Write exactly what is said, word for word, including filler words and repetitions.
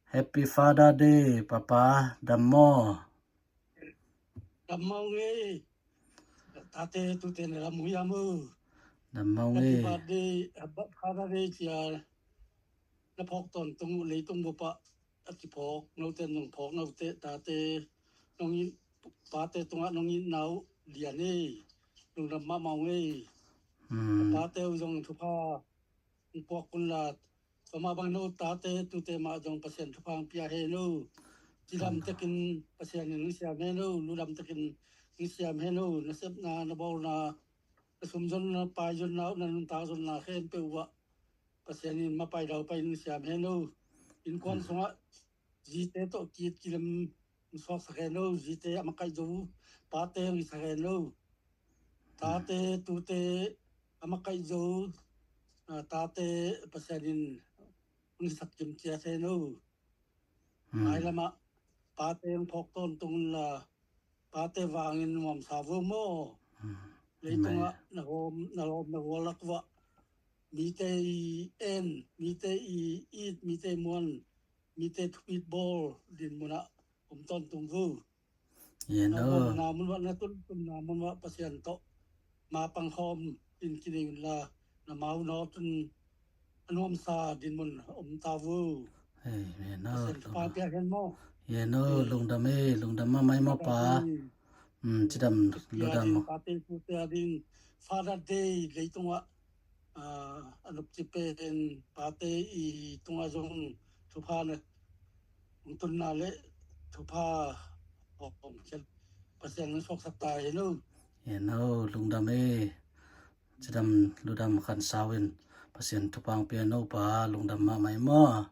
Happy Father Day, Papa. Dam maw? Dam maw ngei. Tate tute na lam huyam uh. Dam maw ngei. Happy birthday, Father Day cia. Na phawk tawntung uh leitung bup ah a kiphawk note nong phawk note tate nong in pate tungah nong in nau lian ei. Lungdam mahmah ngei. Pate uh zong thupha puak kunla, tua mah bang no tate tute mah zong Pasian thupha hong pia hen uh. Cidam tekin Pasian in hong siam hen uh, ludam tekin hong siam hen uh. Na sepna, na bawlna, na sumzonna, paizonna, na nuntak zonna khempeuh uh ah Pasian in mapai daupai hong siam hen uh. Innkuan sungah zite tawh kit kilem hong suaksak hen uh. Zite a makaih zo, pate hong hisak hen uh. Tate tute a makaih zo, tate Pasian in hong hisak kim ciat hen uh. Mailamah pate hong phawk tawntung unla, pate vangin nuamsa vo maw. Leitungah na lawm na gual lak uah mite i en, mite i it, mite i muan, mite thupit bawl din munah om tawntung vo. Yen o. Na mun uah, na tuntunna mun uah Pasian tawh mapang khawm in kinei unla, na mau nawtun a nuamsa din mun om ta vo. Yen o. Pasian thupha pia hen maw. Yen o, lungdam e, lungdam mahmah e maw pa. Cidam, lungdam. Pate tute a ding Father Day leitungah a nopci pen pate i tungah zong thupha na hong tunna le thupha hong khial Pasian hong suaksak ta hen o. Hen o, lungdam e. Cidam, lungdam khansau in Pasian thupha hong pia hen o pa, lungdam mahmah e maw.